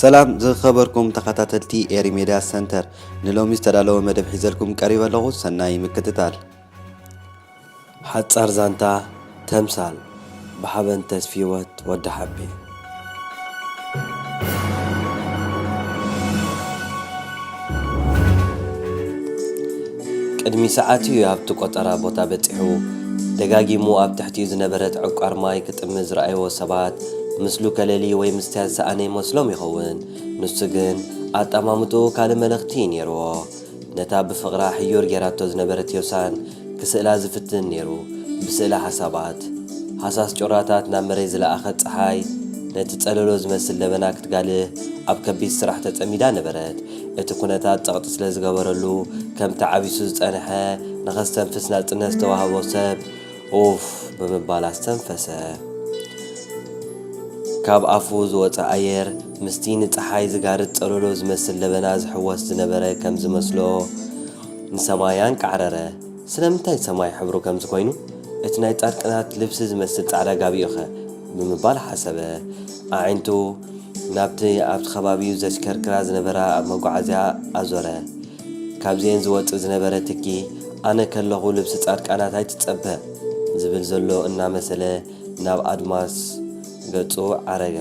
ሰላም ዝኸበርኩም ተኸታተልቲ ኤሪ ሜድያ ሰንተር፣ ንሎሚ ዝተዳለወ መደብ ሒዘልኩም ቀሪበ ኣለኹ። ሰናይ ምክትታል። ሓጻር ዛንታ ተምሳል ብሓበን ተስፊወት ወዲ ሓቤ። ቅድሚ ሰዓት እዩ ኣብቲ ቆጠራ ቦታ በጺሑ። ደጋጊሙ ኣብ ትሕቲኡ ዝነበረት ዕቋር ማይ ክጥምት ዝረኣይዎ ሰባት፣ ምስሉ ከለሊ ወይ ምስትያት ዝሰኣነ ይመስሎም ይኸውን። ንሱ ግን ኣጠማምትኡ ካልእ መልእኽቲ እዩ ነይርዎ። ነታ ብፍቕራ ሕዩር ጌራቶ ዝነበረት ዮሳን ክስእላ ዝፍትን ነይሩ። ብስእለ ሓሳባት፣ ሃሳስ ጩራታት ናብ መሬት ዝለኣኸት ጸሓይ፣ ነቲ ጸለሎ ዝመስል ደበና ክትጋልህ ኣብ ከቢድ ስራሕ ተጸሚዳ ነበረት። እቲ ኩነታት ጸቕጢ ስለ ዝገበረሉ፣ ከምቲ ዓቢሱ ዝጸንሐ፣ ንኸስተንፍስ ናጽነት ዝተዋህቦ ሰብ፣ ኡፍ ብምባል ኣስተንፈሰ። ካብ ኣፉ ዝወጸ ኣየር ምስቲ ንጸሓይ ዝጋርድ ጸለሎ ዝመስል ደበና ዝሕወስ ዝነበረ ከም ዝመስሎ ንሰማይ ኣንቃዕረረ። ስለምንታይ ሰማይ ሕብሩ ከምዚ ኮይኑ? እቲ ናይ ጻድቃናት ልብሲ ዝመስል ጻዕዳ ጋቢኡኸ? ብምባል ሓሰበ። ኣዒንቱ ናብቲ ኣብቲ ከባቢኡ ዘሽከርክራ ዝነበራ መጓዓዝያ ኣዞረ። ካብዚኤን ዝወጽእ ዝነበረ ትኪ፣ "ኣነ ከለኹ ልብሲ ጻድቃናት ኣይትጸበ" ዝብል ዘሎ እናመሰለ ናብ ኣድማስ ገጹ ዓረገ።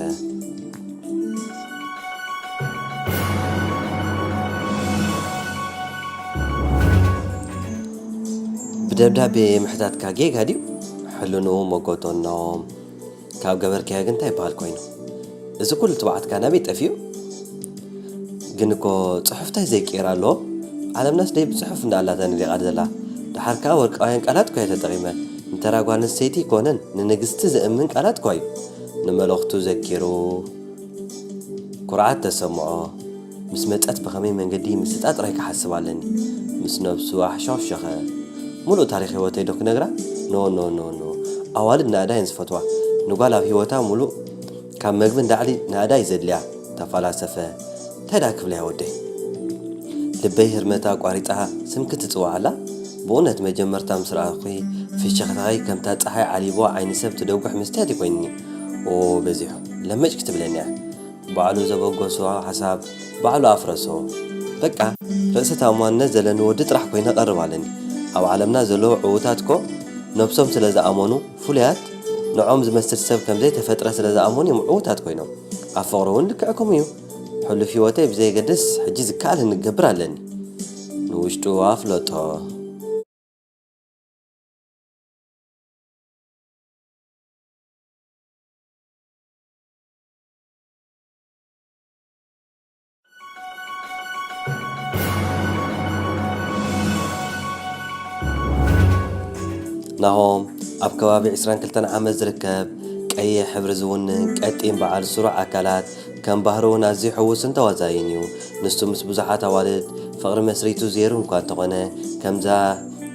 ብደብዳቤ ምሕታትካ ጌጋ ድዩ? ሕልንኡ መጎቶኖም። ካብ ገበርካዮ ግን እንታይ ይበሃል ኮይኑ? እዚ ኩሉ ትብዓትካ ናበይ ጠፊኡ? ግን እኮ ጽሑፍ እንታይ ዘይቅየር ኣሎ? ዓለምናስ ደይ ብጽሑፍ እንዳኣላ ተነዲቓ ዘላ። ደሓር ከኣ ወርቃውያን ቃላት እኮ እየ ተጠቒመ። ንተራ ጓል ኣንስተይቲ ኣይኮነን፣ ንንግስቲ ዘእምን ቃላት እኳ እዩ። ንመልእኽቱ ዘኪሩ ኩርዓት ተሰምዖ። ምስ መጸት ብኸመይ መንገዲ ይምስጣ ጥራይ ክሓስብ ኣለኒ። ምስ ነብሱ ኣሕሸኹሸኸ። ሙሉእ ታሪኽ ህይወተይ ዶ ክነግራ? ኖ፣ ኖ፣ ኖ፣ ኖ። ኣዋልድ ናእዳ እየን ዝፈትዋ። ንጓል ኣብ ህይወታ ሙሉእ ካብ መግቢ ንላዕሊ ናእዳ እዩ ዘድልያ። ተፋላሰፈ። እንታይ ደኣ ክብላ እያ ወደይ? ልበይ ህርመታ ኣቋሪጻ ስምኪ ትጽዋዕ ኣላ። ብእውነት መጀመርታ ምስ ረኣኹኺ ፍሽኽታኺ ከምታ ጸሓይ ዓሊቦ ዓይኒ ሰብ ትደጉሕ መስትያት እዩ ኮይኑኒ። ኦ በዚሑ። ለመጭ ክትብለኒ እያ። ባዕሉ ዘበገሶ ሓሳብ ባዕሉ ኣፍረሶ። በቃ ርእሰ ተኣማንነት ዘለኒ ወዲ ጥራሕ ኮይነ ቀርብ ኣለኒ። ኣብ ዓለምና ዘለዉ ዕዉታት እኮ ነብሶም ስለ ዝኣመኑ ፍሉያት፣ ንዖም ዝመስል ሰብ ከም ዘይተፈጥረ ስለ ዝኣመኑ እዮም ዕዉታት ኮይኖም። ኣብ ፍቕሪ እውን ልክዕኩም እዩ። ሕሉፍ ህይወተይ ብዘየገድስ ሕጂ ዝከኣለኒ ክገብር ኣለኒ። ንውሽጡ ኣፍለጦ። ናሆም ኣብ ከባቢ ዕስራን ክልተን ዓመት ዝርከብ፣ ቀይሕ ሕብሪ ዝውንን ቀጢን በዓል ስሩዕ ኣካላት፣ ከም ባህሪ እውን ኣዝዩ ሕዉስን ተዋዛይን እዩ። ንሱ ምስ ብዙሓት ኣዋልድ ፍቕሪ መስሪቱ ዘይሩ እኳ እንተኾነ፣ ከምዛ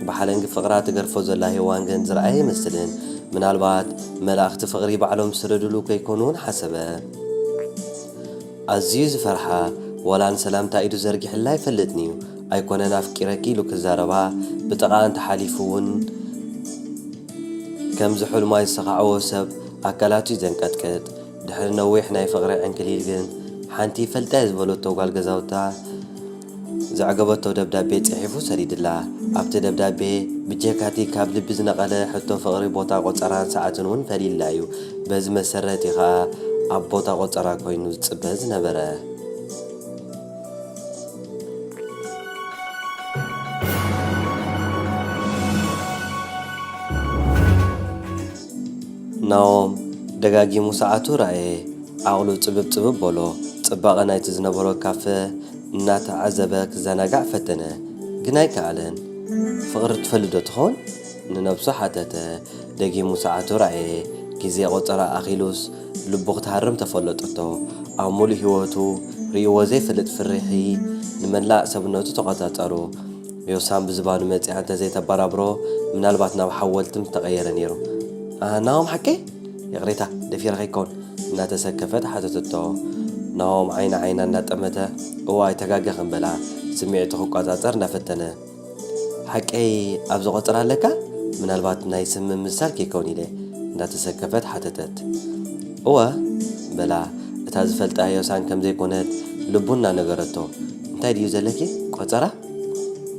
ብሓለንጊ ፍቕራ ትገርፎ ዘላ ሄዋን ግን ዝረኣየ ኣይመስልን። ምናልባት መላእኽቲ ፍቕሪ ባዕሎም ዝሰደዱሉ ከይኮኑ እውን ሓሰበ። ኣዝዩ ዝፈርሓ፣ ዋላ ንሰላምታ ኢዱ ዘርጊሕላ ኣይፈልጥን እዩ። ኣይኮነን ኣፍቂረኪ ኢሉ ክዛረባ፣ ብጥቓኣ እንተሓሊፉ እውን ከምዚ ሕልማ ዝሰኻዕዎ ሰብ ኣካላቱ እዩ ዘንቀጥቅጥ። ድሕሪ ነዊሕ ናይ ፍቕሪ ዕንክሊል ግን፣ ሓንቲ ይፈልጣ እየ ዝበለቶ ጓል ገዛውታ ዘዕገበቶ ደብዳቤ ጽሒፉ ሰዲድላ። ኣብቲ ደብዳቤ፣ ብጀካቲ ካብ ልቢ ዝነቐለ ሕቶ ፍቕሪ፣ ቦታ ቆጸራን ሰዓትን እውን ፈሊላ እዩ። በዚ መሰረት እዩ ኸኣ ኣብ ቦታ ቆጸራ ኮይኑ ዝጽበ ዝነበረ። ናኦም ደጋጊሙ ሰዓቱ ረኣየ። ዓቕሉ ጽብብ ጽብብ በሎ። ጽባቐ ናይቲ ዝነበሮ ካፈ እናተዓዘበ ክዘናጋዕ ፈተነ፣ ግን ኣይከኣለን። "ፍቕሪ ትፈልጥ ዶ ትኸውን?" ንነብሱ ሓተተ። ደጊሙ ሰዓቱ ረኣየ። ግዜ ቆጸራ ኣኺሉስ ልቡ ክትሃርም ተፈለጠቶ። ኣብ ምሉእ ህይወቱ ርእይዎ ዘይፈልጥ ፍርሒ ንመላእ ሰብነቱ ተቖጻጸሮ። ዮሳን ብዝባኑ መጺኣ እንተዘይተበራብሮ፣ ምናልባት ናብ ሓወልቲ ምተቐየረ ነይሩ። "ኣ፣ ናሆም ሓቀይ?" "ይቕሬታ፣ ደፊረ ከይከውን?" እናተሰከፈት ሓተተቶ። ናሆም ዓይኒ ዓይና እናጠመተ፣ "እዋይ፣ ተጋገኽን" በላ፣ ስምዒቱ ክቆጻጸር እናፈተነ። "ሓቀይ ኣብዚ ቆጸራ ኣለካ? ምናልባት ናይ ስም ምምስሳል ከይከውን ኢለ?" እንዳተሰከፈት ሓተተት። "እወ" በላ፣ እቲ እታ ዝፈልጣ ዮሳን ከም ዘይኮነት ልቡ እናነገረቶ፣ "እንታይ ድዩ ዘለኪ? ቆጸራ?"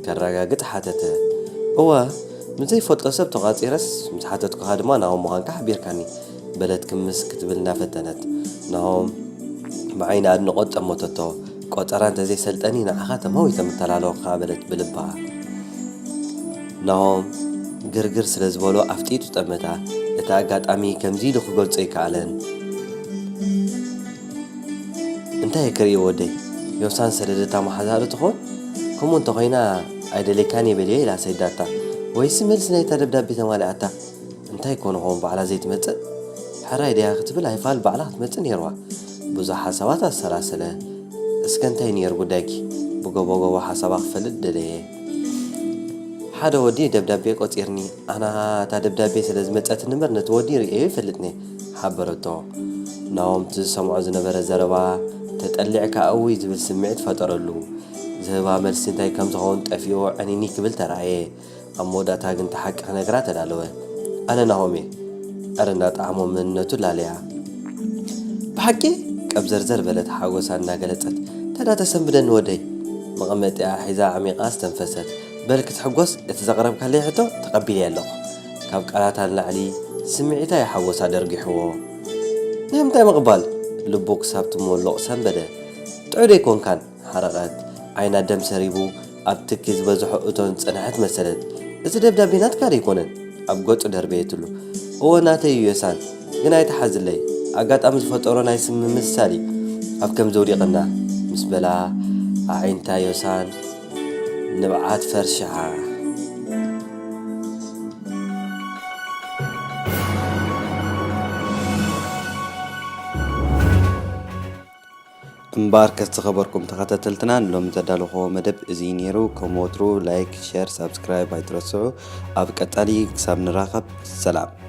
ከረጋግጽ ሓተተ። "እወ፣ ምስ ዘይፈልጦ ሰብ ተቋጺረስ ምስ ሓተትኩኻ ድማ ናሆም ምዃንካ ሓቢርካኒ" በለት ክምስ ክትብል እናፈተነት። ናሆም ብዓይኒ ኣድንቖት ጠመተቶ። "ቆጸራ እንተዘይሰልጠኒ ንዓኻ ተማዊተ ምተላለኹኻ" በለት ብልባ። ናሆም ግርግር ስለ ዝበሎ ኣፍጢጡ ጠመታ። እቲ ኣጋጣሚ ከምዚ ኢሉ ክገልጾ ኣይከኣለን። "እንታይ ክርእዮ ወደይ? ዮሳን ሰደደታ መሓዛሉ ትኾን? ከምኡ እንተኾይና ኣይደለይካን እየ በልዮ" ኢላ ሰይዳታ። ወይሲ መልሲ ናይታ ደብዳቤ ተማሊኣታ? እንታይ ኮን ኾን ባዕላ ዘይትመጽእ? ሕራይ ድያ ክትብል ኣይፋል ባዕላ ክትመጽእ ነይርዋ። ብዙሕ ሓሳባት ኣሰላሰለ። "እስከ እንታይ ነይሩ ጉዳይኪ? ብጎቦ ጎቦ ሓሳባ ክፈልጥ ደለየ። ሓደ ወዲ ደብዳቤ ቆጺርኒ፣ ኣና እታ ደብዳቤ ስለ ዝመጸትኒ እምበር ነቲ ወዲ ርእየዮ ይፈልጥኒ" ሓበረቶ። ናሆም እቲ ዝሰምዖ ዝነበረ ዘረባ ተጠሊዕካ እውይ ዝብል ስምዒት ፈጠረሉ። ዝህባ መልሲ እንታይ ከም ዝኸውን ጠፊኡ ዕኒኒ ክብል ተራእየ። ኣብ መወዳእታ ግን እቲ ሓቂ ክነግራ ተዳለወ። "ኣነ ናሆም እየ" እረ እንዳጠዓሞ መንነቱ ላለያ። "ብሓቂ?" ቀብዘርዘር በለት ሓጎሳ እናገለጸት። "ታዳ ተሰንብደኒ ወደይ?" መቐመጢኣ ሒዛ ዓሚቓ ኣስተንፈሰት። "በል ክትሕጎስ እቲ ዘቕረብካለይ ሕቶ ተቐቢለዮ ኣለኹ" ካብ ቃላታ ንላዕሊ ስምዒታ እዩ ሓጎሳ ደርጊሕዎ። "ናይ ምንታይ ምቕባል?" ልቡ ክሳብ ትመልቕ ሰንበደ። "ጥዑይ ዶ ኣይኮንካን?" ሓረቐት። ዓይና ደም ሰሪቡ ኣብ ትኪ ዝበዝሖ እቶን ዝጸንሐት መሰለት። "እዚ ደብዳቤ ናትካ ዶ ኣይኮነን?" ኣብ ገጹ ደርበየትሉ። "እወ ናተይ እዩ ዮሳን፣ ግን ኣይትሓዝለይ። ኣጋጣሚ ዝፈጠሮ ናይ ስም ምምስሳል እዩ ኣብ ከምዚ ወዲቕና" ምስ በላ ኣዒንታ ዮሳን ንብዓት ፈርሽሓ። እምበኣርከስ ዝኸበርኩም ተኸታተልትና ንሎሚ ዘዳለኹዎ መደብ እዚ እዩ ነይሩ። ከም ወትሩ ላይክ፣ ሸር፣ ሳብስክራይብ ኣይትረስዑ። ኣብ ቀጻሊ ክሳብ ንራኸብ ሰላም።